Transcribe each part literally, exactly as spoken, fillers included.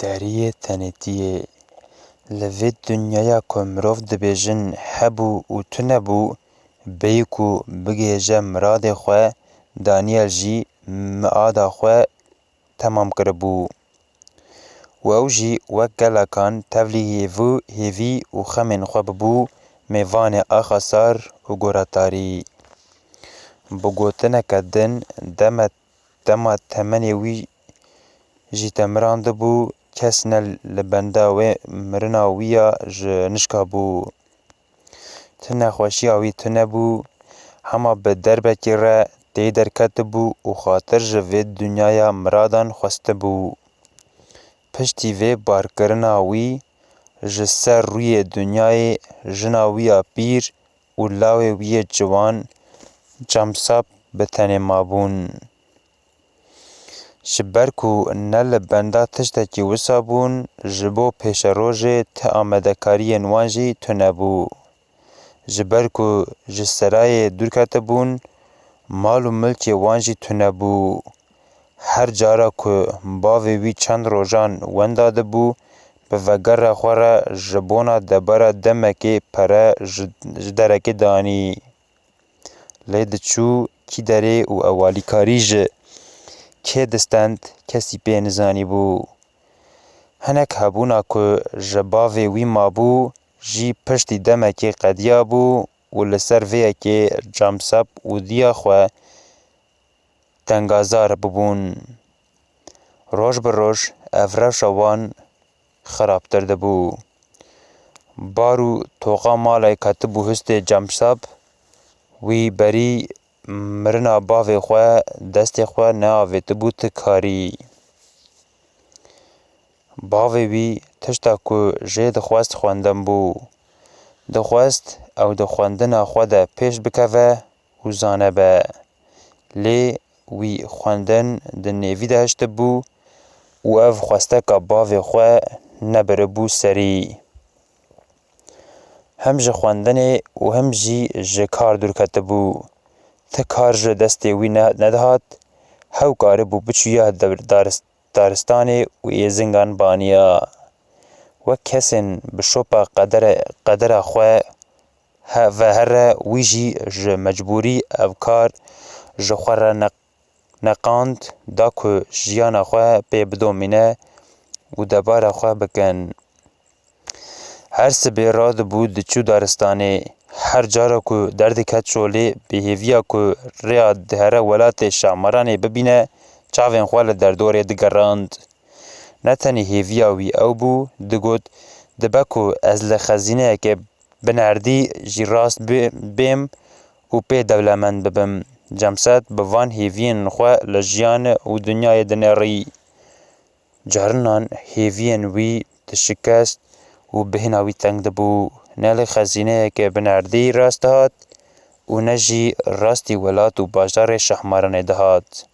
Deriyê tenêtiyê. Li vê dinyaya ku mirov dibêjin hebû û tune bû, bêyî ku bigihêje miradê xwe, Daniel jî miada xwe temam kiribû. Û ew jî wek gelakan tevlî hêvû, hêvî û xemên xwe bibû mêvanê axa sar û goratarî. Bi gotineke din, deme, dema temenê wî jî temirandibû, kes ne li benda wê mirina wî ya ji nişka bû. Ti nexweşiya wî tune bû, hema bi derbekê re tê derketibû û xatir ji vê dinyaya miradan xwestibû. Piştî vê barkirina wî, ji ser rûyê dinyayê jina wî ya pîr û lawê wî yê ciwan Camsap bi tenê mabûn. Ji ber ku ne li benda tiştekî wisa bûn, ji bo pêşerojê ti amadekariyên wan jî tune bû. Ji ber ku ji serayê dûr ketibûn, mal û milkê wan jî tune bû. Her cara ku bavê wî çend rojan wenda dibû, bi vegera xwe re ji bona debara demekê pere ji, ji derekê danî. Lê diçû kî derê û ew alîkarî ji kê distend, kesî pê nizanîbû. Hinek hebûna ku ji bavê wî mabû jî piştî demekê qediyabû û li ser vê yekê Camsap û diya xwe tengazar bibûn. Roj bi roj ev rewşa wan xirabtir dibû. Bar û toqa malê ketibû hustê Camsap, wî berî mirina bavê xwe destê xwe neavêtibû ti karî. Bavê wî tişta ku jê dixwest xwendin bû. Dixwest ew di xwendina xwe de pêş bikeve û zane be. Lê wî xwendin di nêvî de hiştibû û ev xwesteka bavê xwe nebiribû serî. Him ji xwendinê û him jî ji kar dûr ketibû. Ti kar ji destê wî ne-, nedihat, hew karibû biçûya dar-, daristanê û êzingan baniya. Wek kesên bi şopa qedere-, qedera xwe he-, ve here, wî jî ji mecbûrî ev kar ji xwe re ne-, neqand, da ku jiyana xwe pê bidomîne û debara xwe bikin. Her sibê radibû diçû daristanê. Her cara ku derdiket çolê, bi hêviya ku rêya dihere welatê Şahmaranê bibîne, çavên xwe li derdorê digerand. Ne tenê hêviya wî ew bû, digot, dibe ku ez li xezîneyeke binerdî jî rast bê-, bêm û pê dewlemend bibim. Cemsed bi van hêviyên xwe li jiyan û dinyayê dinêrî. Carinan hêviyên wî dişikest û bêhna wî teng dibû. Ne li xezîneyeke binerdî rast dihat û ne jî rastî welat û bajarê Şahmaranê dihat.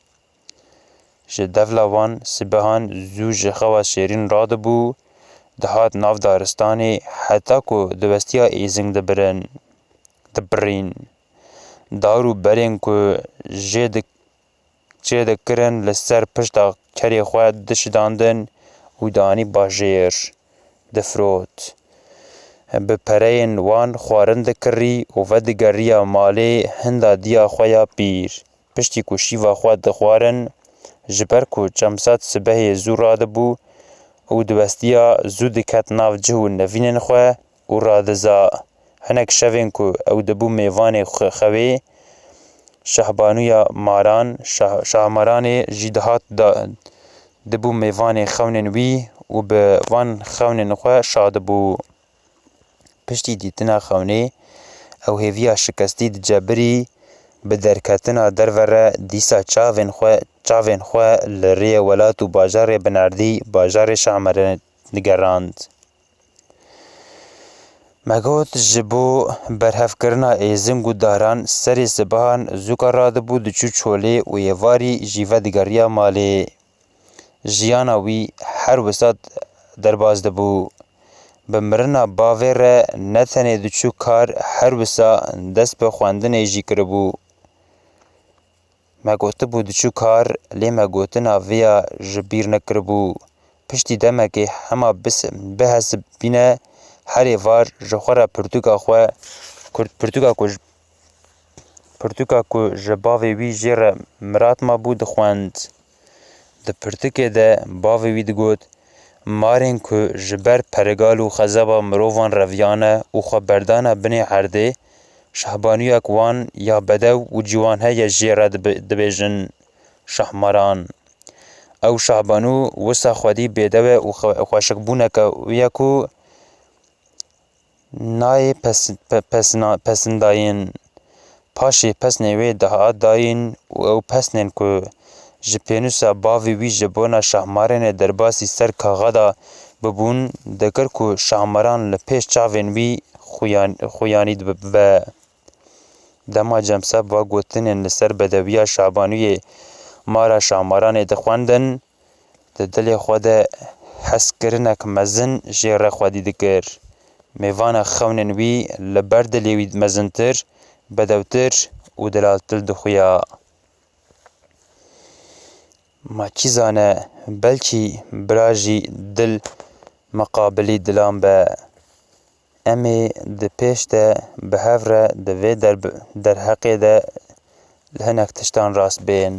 Ji devla wan sibehan zû ji xewa şêrîn radibû, dihat nav daristanê heta ku diwestiya êzing dibirin, dibirîn. Dar û berên ku jê di-, çêdikirin li ser pişta kerê xwe dişidandin û danî bajêr, difirot. Bi pereyên wan xwarin dikirî û vedigeriya malê hinda diya xwe ya pîr. Piştî ku şîva xwe dixwarin, ji ber ku Çemsad sibehê zû radibû û diwestiya zû diket nav cih û nevînên xwe û radiza. Hinek şevên ku ew dibû mêvanê xwe-, xewê, Şahbanûya Maran, Şah-, Şahmaranê jî dihat da-, dibû mêvanê xewnên wî û bi van xewnên xwe şa dibû. Piştî dîtina xewnê, ew hêviya şikestî dicebirî, bi derketina derve re dîsa çavên xwe, çavên xwe li rêyê welat û bajarê binerdî, bajarê Şahmaranê digerand. Me got, ji bo berhevkirina êzing û daran serê sibehan zûka radibû diçû çolê û êvarî jî vedigeriya malê. Jiyana wî her wisa derbas dibû. Bi mirina bavê re ne tenê diçû kar, her wisa dest bi xwendinê jî kiribû. Me gotibû diçû kar, lê me gotina vê ya ji bîr nekiribû. piştî demekê hema bis-, bihesibîne herê var ji xwe re pirtûka xwe, kurt-, pirtûka ku ji, pirtûka ku ji bavê wî jê re mirat mabû dixwend. Di pirtûkê de bavê wî digot, marên ku ji ber perigal û xezeba mirovan reviyane û xwe berdane binê erdê, şahbanûyek wan ya bedew û ciwan heye jê re dibe-, dibêjin şahmaran. Ew şahbanû wisa xwedî bêdew e û xwe-, xweşikbûneke wî ye ku nayê pes-, pe-, pesna-, pesindayîn. Paşê pesnê wê dihat dayîn û ew pesnên ku ji pênûsa bavê wî ji bona şahmaranê derbasî ser kaxada bibûn, dikir ku şahmaran li pêş çavên wî xuyan-, xuyanî dibe. Dema Cemseb va gotinên li ser bedewiya Şabanûyê mara şahmaranê dixwendin, di dilê xwe de hezkirinek mezin jê re xwedî dikir. Mêvana xewnên wî li ber dilê wî mezintir, bedewtir û dilaltir dixuya. Ma kî zane, belkî bira jî dil miqabilî dilan be. Em ê di pêş de bi hev re di vê derb-, derheqê de li hinek tiştan rast bên.